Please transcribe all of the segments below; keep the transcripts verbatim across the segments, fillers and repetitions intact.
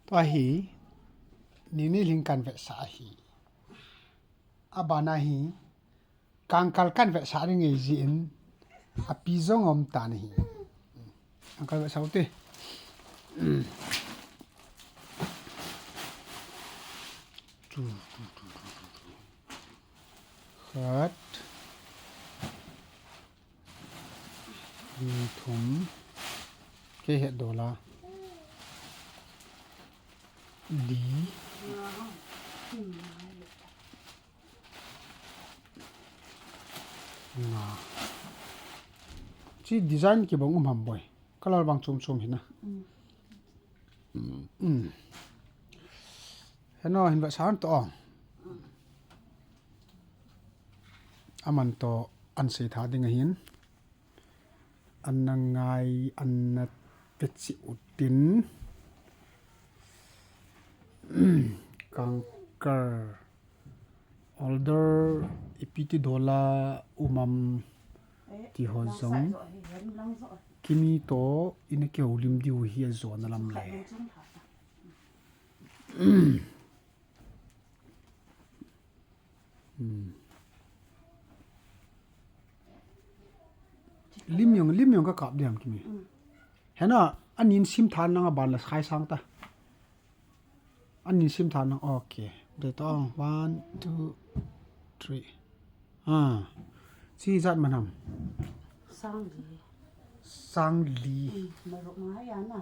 Tua hi, nini lhing kan vetsah ahi. Abana hi, kangkal kan vetsah ding ahi jeh in, api jong aum tan ahi. Kangkal vetsah ute. Tu, tu, tu, tu, tu, tu. Khat. Ni, thum. Kei het dol a. Li. Nga. Chi design kibang um ham boi. Color bang chom chom hina. Mm. Mm. Heno hin vetsah to. Aman to an sei tha ding ahin. An na ngai, an na pechi utin. Kangkal. Order ipi ti dol a um am ti ho jong. Kimi to ina kihoulim diu hi ajona lam le. Hmm. Lim jong, lim jong ka kap diam kimi. Hmm. Hena, anin sim than nang aban la khai sang ta. Anin sim than nang, okay. De to, one, two, three. Ah. Chi jat man ham. Sang li. Sang li. Hmm, marup ma ya na.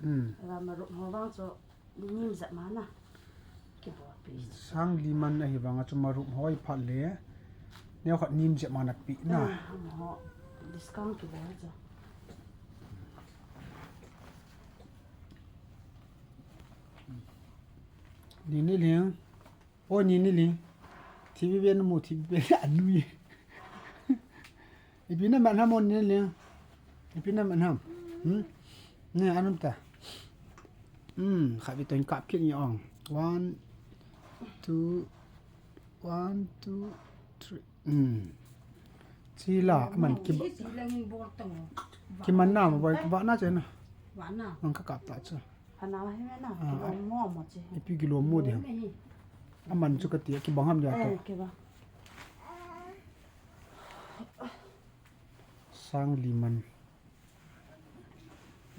Hmm. Ala marup ho vang chu nim jat ma na. Kibol pi. Sang li man ahi vang a chu marup hoi phat le. Neo khat nim jat ma na pi na. Hmm, ho. Discount kibol chu. Nini lhing. O, Nini lhing. Thipi pen mu, thipi pen anui. Ipi na man ham o Nini lhing. Ipi na man ham. Hmm? Ne, anum ta. Hmm, khatvei toh kap kit ni ong. One, two, one, two, three. Hmm. Chi la, aman ki ba. Chi langin bol tang o. Ki man na, ma boi, ba na che na. Ba na. Nang ka kap ta che. Hana hi me na, ah, ki bang mo mo che. Ipi ki lo mo de. Mo me hi. Aman chu ka ti, ki bang ham dia to. Eh, ki bang. Sang li man.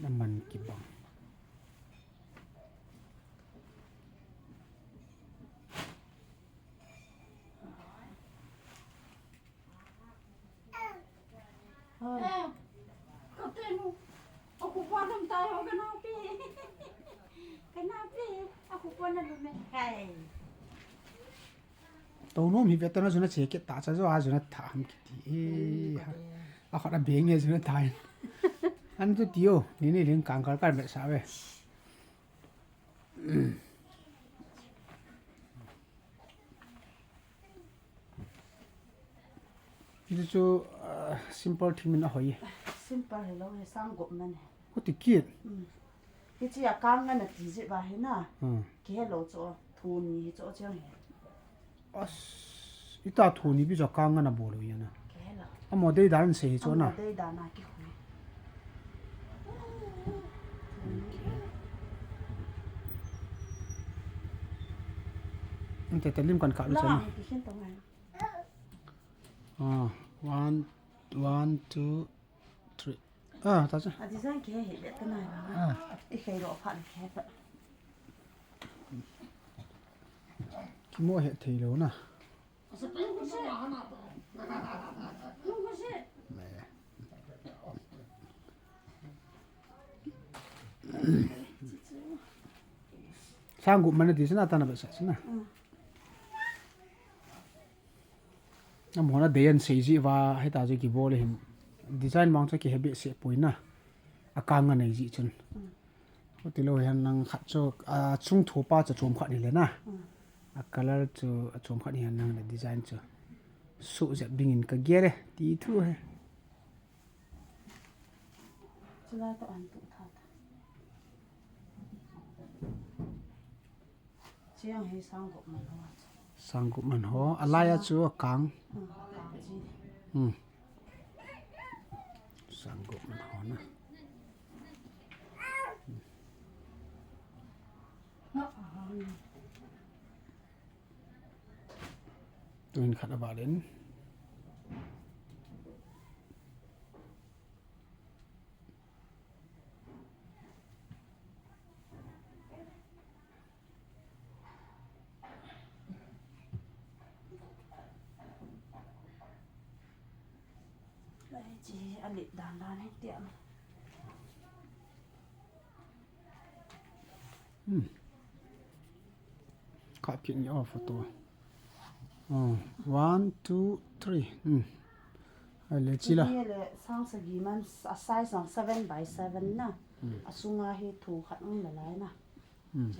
Aman ki bang. Hoi. Eh, ka tenu. Aku pa dam tayo, kanapi. Kanapi. Aku pa na lume. Hai. Tou nom hi ve tana juna che ke ta cha jo a juna tha ham kiti. Eh, ha. A khat a beng e juna tha. An tu tio, Nini lhing kangkal kal me sa ve. Hichu chu, ah, simple thim in ahoi. Simple hello, he sang gup man he. Huti kit. Mm. Hichi a kang ngana ti jeh uva hi na. Hmm. Kihe lou chu, thoni hi chu chang he. As, ita thoni pi chu kang ngana bol u hi na. Kihe lou. Amo dei dan sei chu na. Amo dei dan a kikhui. Ante te lim kan kap le chang. Lang, kihin tong ai. Ah, one, one, two, three. Ah, ta cha. A design ke he be ta nai ba. Ah. I khei lo pha ni ke ta. Ki mo he thei lo na. Sang gup man ti sina ta na ba sa sina. Mm. Amahon adei an sei jeh uva, hita chu kibol ahin. Design vang chu kihe behseh poi na. Akang anei jeh chun. Hoti lou hen nang khat chu, achung thopa chu chom khat hile na. A color chu achom khat hihen nang le design chu. Suh jep dingin ka gel e, ti thu he. Chulai toh an tu tha ta. Chiang hi sang gup man ho. Sang gup man ho. Alai a chu akang. Hmm, akang chi. Hmm. Sang gup man ho na. Tuin khat a balin. Lai chi a lit dan dan hi tiang. Hmm. Kap kit ni o photo. Oh, one, two, three. Hmm. Ai le chi la. Ni le sang sagi man a size sang seven by seven na. Hmm. A sunga hi thu khat um le lai na. Hmm.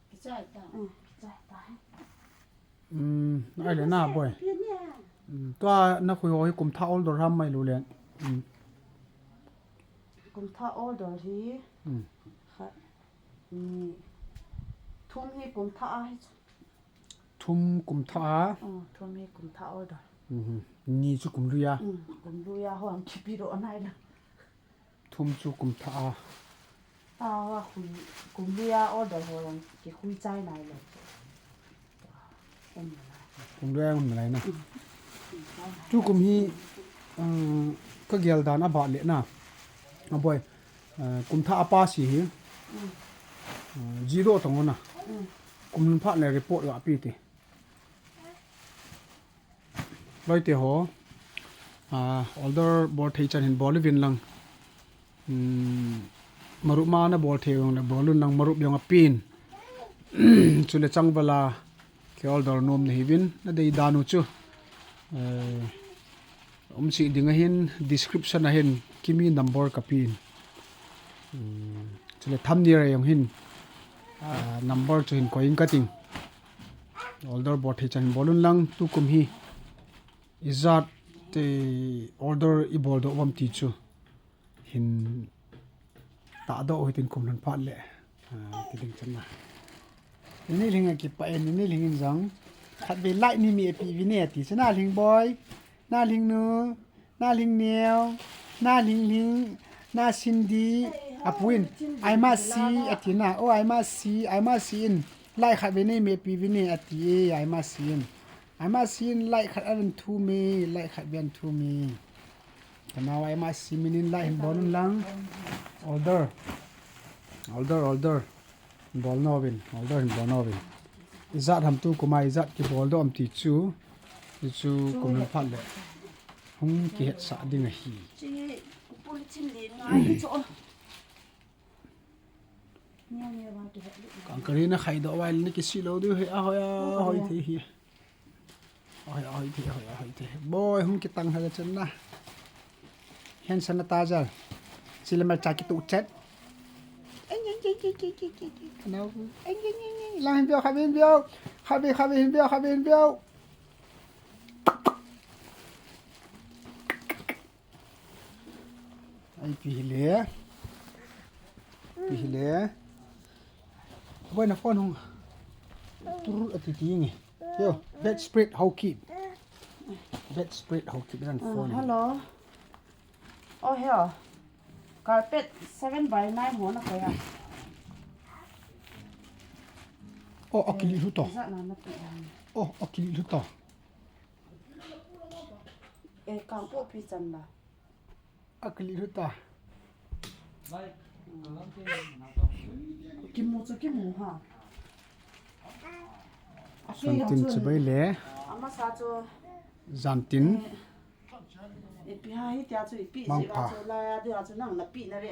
Kichai ta. Hmm, kichai ta. Hmm, ai le na boi. Hmm, tua na khui ho hi kum thah order ham mai lu le. Hmm. Kum thah order hi. Hmm. Khat. Ni. Thum hi kum thah a hi. Thum kum thah a. Oh, thum hi kum thah order. Mhm. Ni chu kum lui a. Hmm, kum lui a ho ang kipi ro nai la. Thum chu kum thah a. Awa, kum, kum lui a order ho lang kikhui chai nai lo. Kum lui a um nai na. Tukum hi, uh, ka gel dan a ba le na. A boi, uh, kum thah a pa si hi. Uh, zero tong na. Kum phat le report ga pi ti. Loi te ho, ah, order bol thei chan hin bol uvin lang. Hmm, marup ma na bol thei uvin le bol un lang marup jong a pin. Chule changval a ki order nom na hiuvin na dei dan u chu. Eh, um si ding a hin description a hin Kimi number ka pin. Hmm, chule thumbnail a jong hin, ah, number chu hin koi in ka ting. Order bol thei chan bol un lang tukum hi. Ijat te order i bol doh uvam ti chu. Hin tahdoh u hitin kum lhun phat le. Ah, kiding chan na. Ni Lhing a kipah e, Ni Lhing in jong. Khatvei like ni mi ape uve ati chu Na Lhing boi. Na Lhing nu. Na Lhing neo, Na Lhing Lhing, Na Cindy, apu in, I must see, ati na, oh, I must see, I must see in, like khatvei nei me pi uve ati e, I must see in. I must see in, like khat a vin thu me, like khat vin thu me. Ka nao I must see min in like hin bol un lang. Order. Order, order. Bol nauvin, order hin bol nauvin. Ijat ham tukum a ijat kibol doh am ti chu. Ti chu kum lhun phat le. Hung kihetsah ding ahi. Kangkari na khai doh vai le na kisih lou diu hi, ahoi, ahoi thei hi. Ahoi, ahoi thei, ahoi, ahoi thei. Boi, hung kitang hal chan na. Hand sanitizer. Chule malcha kituh chet. Eng, eng, eng. Lang hin biau, khatvei hin biau. Khatvei, khatvei hin biau, khatvei hin biau. Ai, pi hile. Pi hile. Boi na phone hung. Tur ati ti nge. Yo, bedspread hao kit. Bedspread hao kit dan phone. Hello. Oh, here. Carpet seven by nine ho na koi a. Oh, akili hu to. Ijat na na pi a. Oh, akili hu to. Eh, kang po pi chan la. Akili hu ta. Kimu chu kimu ha. Jantin chibai le. Amasa chu. Jantin. Eh, ipi ha hi tia chu ipi si va chu la ya dia chu nang na pi na re